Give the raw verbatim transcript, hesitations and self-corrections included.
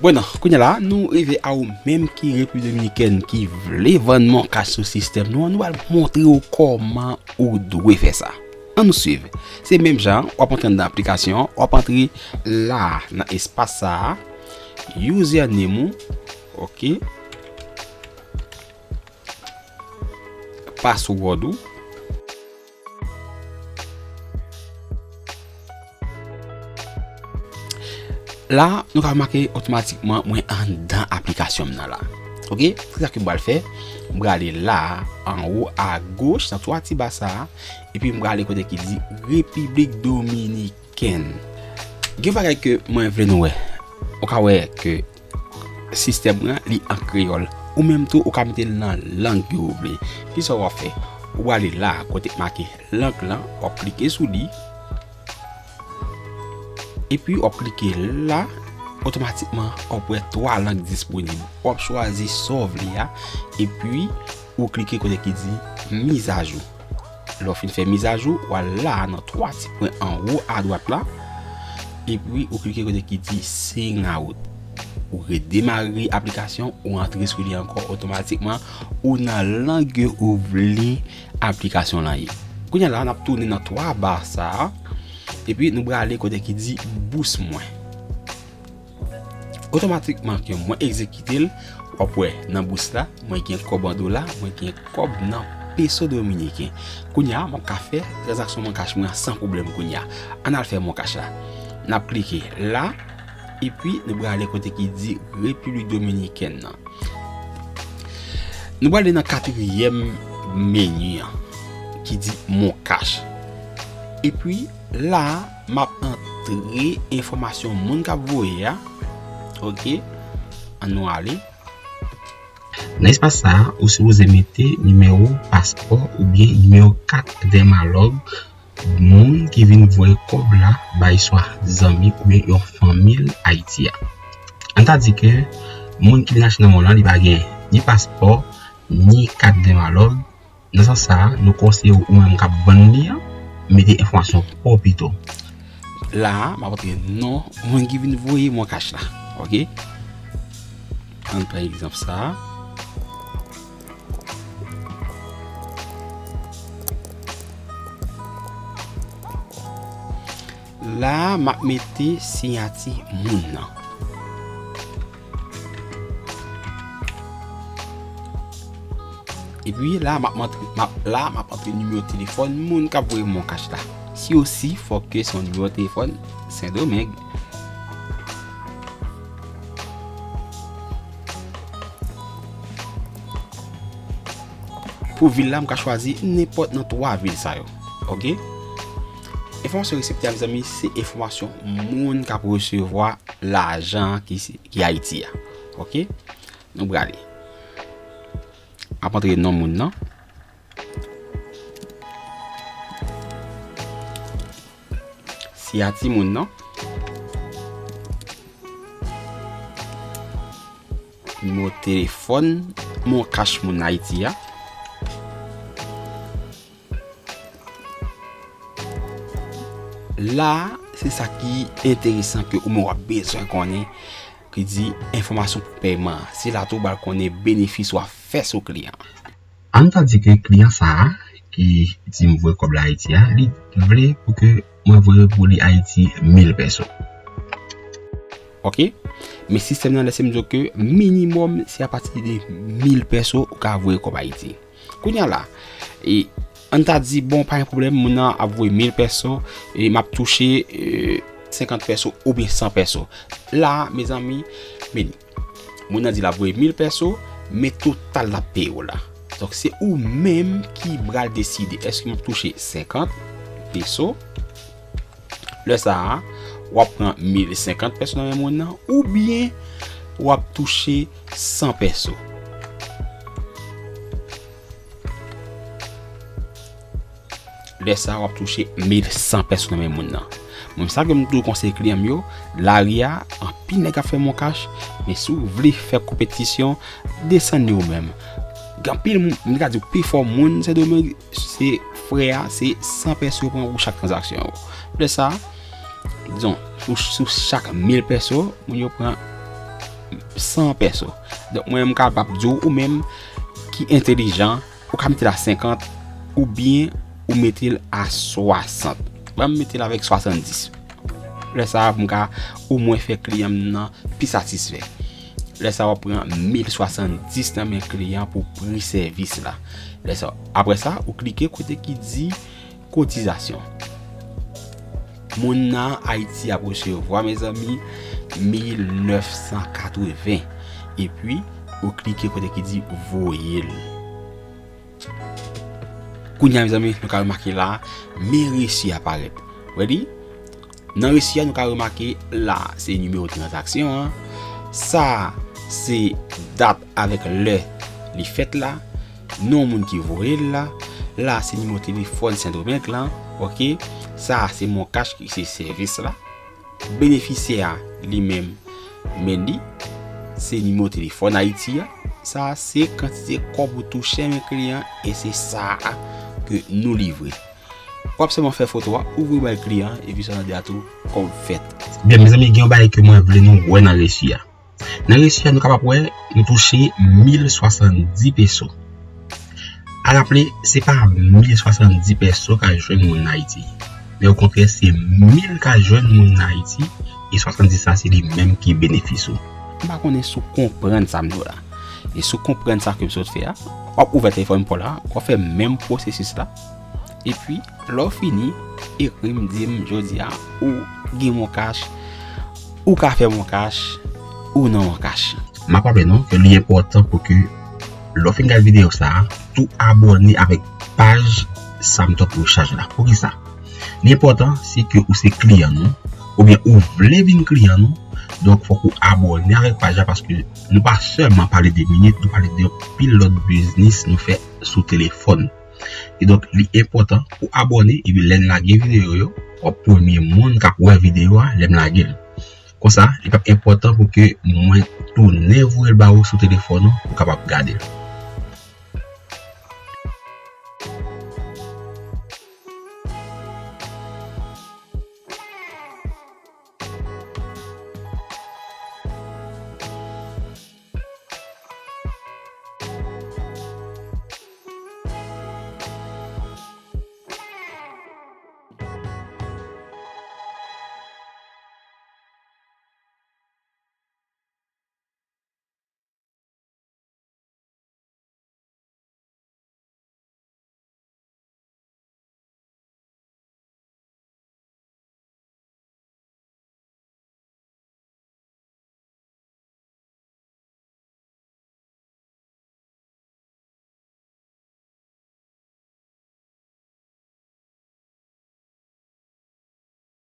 Bon, kounye a la, nou rive a ou menm ki Repiblik Dominikèn ki vle vann MonCash sou sistèm nou an, nou al montre w kòman ou dwe fè sa. Ann nou swiv. Se menm jan, w ap antre anndan aplikasyon an, w ap antre la nan espas sa a, username ou, ok, password ou. La, nou ka remake otomatikman mwen anndan aplikasyon m nan la. Ok? Se sa ke m pral fè. M prale la, anwo agoch, nan twa ti ba sa a, epi m prale kote ki di Repiblik Dominikèn. Gen bagay ke mwen vle nou wè. Ou ka wè ke sistèm mwen, li an kreyòl. Ou menm tou, ou ka mete l nan lang ke ou vle. Kisa w ap fè? Ou prale la, kote k make lang lan, w ap klike sou li. Epi w ap klike la, otomatikman w ap wè twa lang disponib. W ap chwazi sa w vle a, epi ou klike kote ki di mizajou. Lè w fin fè mizajou, w al la nan twa ti pwen anwo adwat la, epi ou klike kote ki di sign out. Ou redemare aplikasyon, ou antre sou li ankò, otomatikman ou nan lang ke ou vle aplikasyon lan ye. Kounye a la, n ap tounen nan twa ba sa a, epi nou prale kote ki di bous mwen. Otomatikman ke mwen egzekite l, w ap wè nan bous la, mwen gen kòb an dola, mwen gen kòb nan peso dominiken. Kounye a, m ap ka fè tranzaksyon MonCash mwen an san pwoblèm kounye a. Ann al fè MonCash la. N ap klike la, epi nou prale kote ki di Repiblik Dominikèn nan. Nou prale nan katriyèm meni an, ki di MonCash. Epi la, m ap antre enfòmasyon moun k ap voye a. Ok, ann nou ale. Nan espas sa a, ou sipoze mete nimewo paspò oubyen nimewo kat dèmalòg moun ki vin voye kòb la bay swa zanmi oubyen yon fanmi l Ayiti a. Ann ta di ke moun ki vin achte nan mall lan, li pa gen ni paspò, ni kat dèmalòg. Nan sans sa a, nou konseye w, ou menm k ap vann li an, mete enfòmasyon pa w pito. La a, m ap antre non moun ki vin voye MonCash la. Ok? Ann pran egzanp sa a. La a, m ap mete siyati moun nan. Epi la, m ap antre, m ap, la, m ap antre nimewo telefòn moun k ap voye MonCash la. Si osi, fòk ke se yon nimewo telefòn Sendomeng. Pou vil la, m ka chwazi nenpòt nan twa vil sa yo. Ok? Enfòmasyon reseptè a, mezanmi, se enfòmasyon moun k ap resevwa lajan ki, ki Ayiti a. Ok? Nou prale. Ap antre non moun nan. Siyati moun nan. Nimewo telefòn MonCash moun Ayiti a. La a, se sa ki enteresan ke ou menm w ap bezwen konnen, ki di enfòmasyon pou pèman an. Se la tou w pral konnen benefis w ap fè sou kliyan an. Ann ta di ke kliyan sa a, ki di m voye kòb la Ayiti a, li vle pou ke mwen voye pou li Ayiti mil pèso. Ok? Men sistèm nan lèse m di w ke minimòm se apati de mil pèso ou ka voye kòb Ayiti. Kounye a la, e, ann ta di, bon, pa gen pwoblèm, moun nan ap voye mil pèso, e m ap touche, e, senkant pèso oubyen san pèso. La, mezanmi, men, moun nan di l ap voye mil pèso, men total l ap peye w la. Donk, se ou menm ki pral deside, èske m ap touche senkant pèso? Lè sa a, w ap pran mil senkant pèso nan men moun nan, oubyen w ap touche san pèso. Lè sa a, w ap touche mil san pèso nan men moun nan. Mwen, sa ke m toujou konseye kliyan m yo, lari a, anpil nèg ap fè MonCash, men si w vle fè konpetisyon, desann li ou menm. Gen anpil moun, m ka di w, pifò moun Sendomeng, se frè a, se san pèso yo pran pou chak tranzaksyon yo. Lè sa a, dizon, sou, sou chak mil pèso, moun yo pran san pèso. Donk, mwen, m kapab di w, ou menm ki entelijan, ou ka mete l a senkant, oubyen ou mete l a swasant. Ban m mete l avèk swasanndis. Lè sa a, m ka omwen fè kliyan m nan pi satisfè. Lè sa a, w ap pran mil swasanndis nan men kliyan pou pri sèvis la. Lè sa, apre sa, ou klike kote ki di kotizasyon. Moun nan Ayiti ap resevwa, mezanmi, mil nèf san katreven. Epi, ou klike kote ki di voye l. Kounye a, mezanmi, nou ka remake la, men resi a parèt. Ready? Nan resi a, nou ka remake la, se nimewo tranzaksyon an. Sa, se dat avèk lè li fèt la. Non moun ki voye l la. La, se nimewo telefòn Sendomeng lan. Oke? Sa, se Moncash ki se sèvis la. Benefisyè a, li menm, men li, se nimewo telefòn Ayiti a. Sa, se kantite kòb ou touche, men kliyan, e se sa a ke nou livre. W ap sèlman fè foto a, ou voye bay kliyan, epi sa w tande a tou, kòb fèt. Byen, mezanmi, gen yon bagay ke mwen vle nou wè nan resi a. Nan resi a, nou kapab wè, nou touche mil swasanndis peso. A raple, se pa mil swasanndis peso k al jwenn moun nan Ayiti. Men okontrè, se mil k al jwenn moun nan Ayiti, e swasanndis sa, se li menm ki benefis ou. M pa konnen si w konprann sa m di w la. E si w konprann sa ke m sot fè a, w ap ouvè telefòn pa w la, w ap fè menm pwosesis la. Epi, lè w fini, ekri m, di m jodi a, ou gen Moncash, ou ka fè Moncash, ou nan Moncash. M ap raple nou ke li enpòtan pou ke lè w fin gade videyo sa a, tou abòne avèk paj Samtop Recharge la. Poukisa? Li enpòtan, se ke ou se kliyan nou, oubyen ou vle vin kliyan nou, donk fòk ou abòne avèk paj la, paske nou pa sèlman pale de minit, nou pale de yon pil lòt biznis nou fè sou telefòn. E donk, li enpòtan pou abòne, epi lè n lage videyo yo, w ap premye moun k ap wè videyo a lè m lage l. Konsa, li p ap enpòtan pou ke mwen tounen voye l ba ou sou telefòn ou, ou kapab gade l.